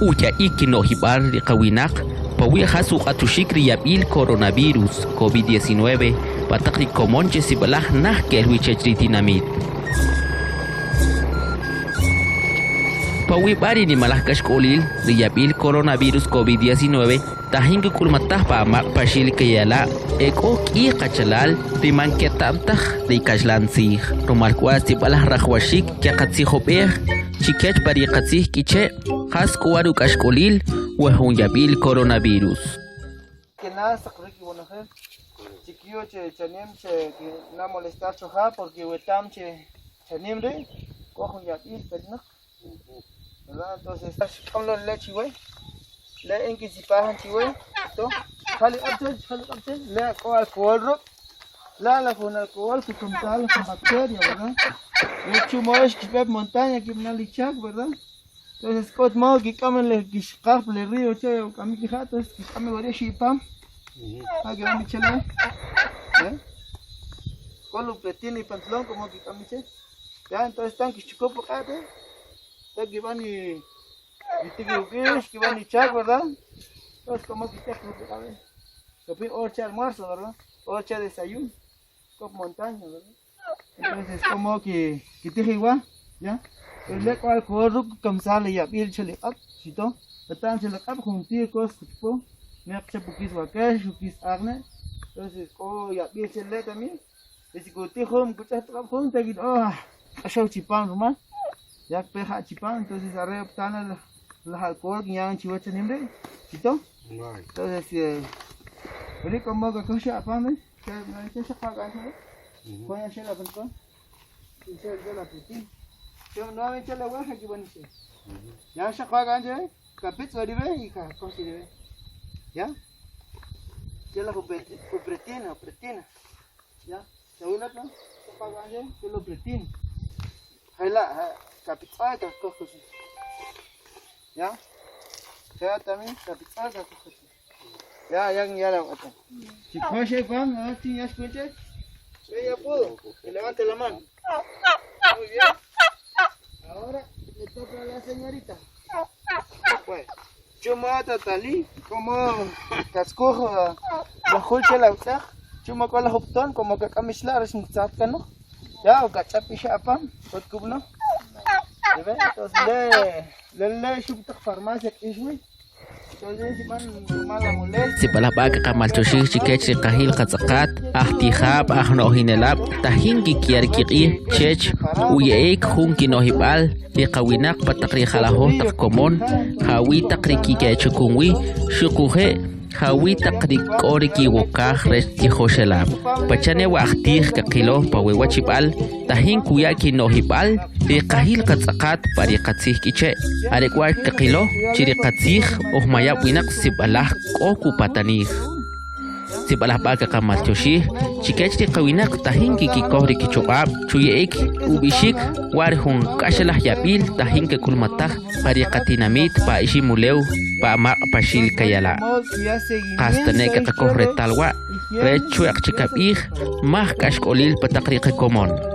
Uya'ik kino'jib'al ri qawinaq pawi' jas uq'atuxik ri yab'il coronavirus COVID-19 pa taq ri komon che sib'alaj naj ke'el wi chech ri tinamit. Pawi' b'a ri nimalaj k'axk'olil ri yab'il coronavirus COVID-19 tajin kuk'ulmataj pa Amaq' Paxil Kayala' e k'o k'i qachalal ri man keta'm taj ri kaxlan tzij, rumal k'u wa' sib'alaj rajwaxik keqatzijob'ej chi kech pa ri qatzij K'iche' jas k'u wa' ruk'axk'olil we jun yab'il coronavirus. Que nada saq rik iwonojel chikiyo che chanim che kina molestar cho ja porque wetam che chanim ri' k'o jun yab'il petnaq ¿verdad? Entonces xk'am lo le chiwe le in kinsipajan chiwe to jali q'ab' che jali q'ab' che le k'o alcohol ruk' la la jun alcohol kukamsaj la jun bacteria ¿verdad? Le chumox kib'e montaña kib'ana li chak ¿verdad? Entonces k'ot modo kik'am le kixqaj le río che uk'amik ija' entonces kik'am wari' xi'pam ja kib'an che le ¿eh? K'o lo pretin y pantalón como kik'am che ya entonces tan kixchukop uq'ab' eh ta kib'an i i ub'ix kib'an ichak ¿verdad? Entonces como kitej uq'ab' eh Kapi hora che almuerzo ¿verdad? Hora che desayuno k'o montaña ¿verdad? Entonces como que kitij iwa ya el le k'o alcohol ruk' kamsaj le yab'il che le q'ab' xito wetam che le q'ab' juntir cosas kuchpo neq che pukis wakex pukis aq ne entonces k'o yab'il che le también y si kutij jun kuch'aj t'q'ab' jun tek'it oh k'axaw chipam rumal ya kpe ja' chipam entonces are ptana laj alcohol kinyan chiwach chanim ri' xito entonces ri como kakoj xe apam che xaq Ya ¿Ya? Ya la upretina, upretina. ¿Ya? ¿No? Lo pretina. ¿Ya? Ya también Ya, ya, ya la Si Juan, a ver si ya escuché. Ella pudo. Que levante la mano. Muy bien. Ahora le toca a la señorita. Pues, chuma tali, como cascojo, la julcha la utaj, chuma con la juptón, como que camisla, es un no. Ya, o cachapisha apam, otcubno. Entonces, le, le, le, shuptaj farmacia, ishwi. Sib'alaj b'a kaqamaltyoxij chi kech ri qajil qatz'aqat, ajtijab', ajno'jinelab' tajin kikyar kiq'ij chech uya'ik jun kino'jib'al ri qawinaq pa taq ri jalajoj taq komon, jawi' taq ri kikechukun wi xuquje' jawi' taq ri k'o ri kiwokaj rech tijoxelab'. Pacha' ne wa ajtij kaqilo pa we wachib'al tajin kuya' kino'jib'al ri qajil qatz'aqat pa ri qatzij K'iche'. Are k'u wa' kaqilo chi ri qatzij oj mayab' winaq sib'alaj k'o kupatanij. Sib'alaj b'a kaqamaltyoxij chi kech ri qawinaq tajin kikikoj ri kichuq'ab' chuya'ik ub'ixik wa' ri jun k'axalaj yab'il tajin kak'ulmataj pa ri qatinamit pa Iximulew pa Amaq' Paxil Kayala'. Qas tane' kaqakoj retal wa' rech chwe'q chi kab'ij maj k'axk'olil pa taq ri qakomon.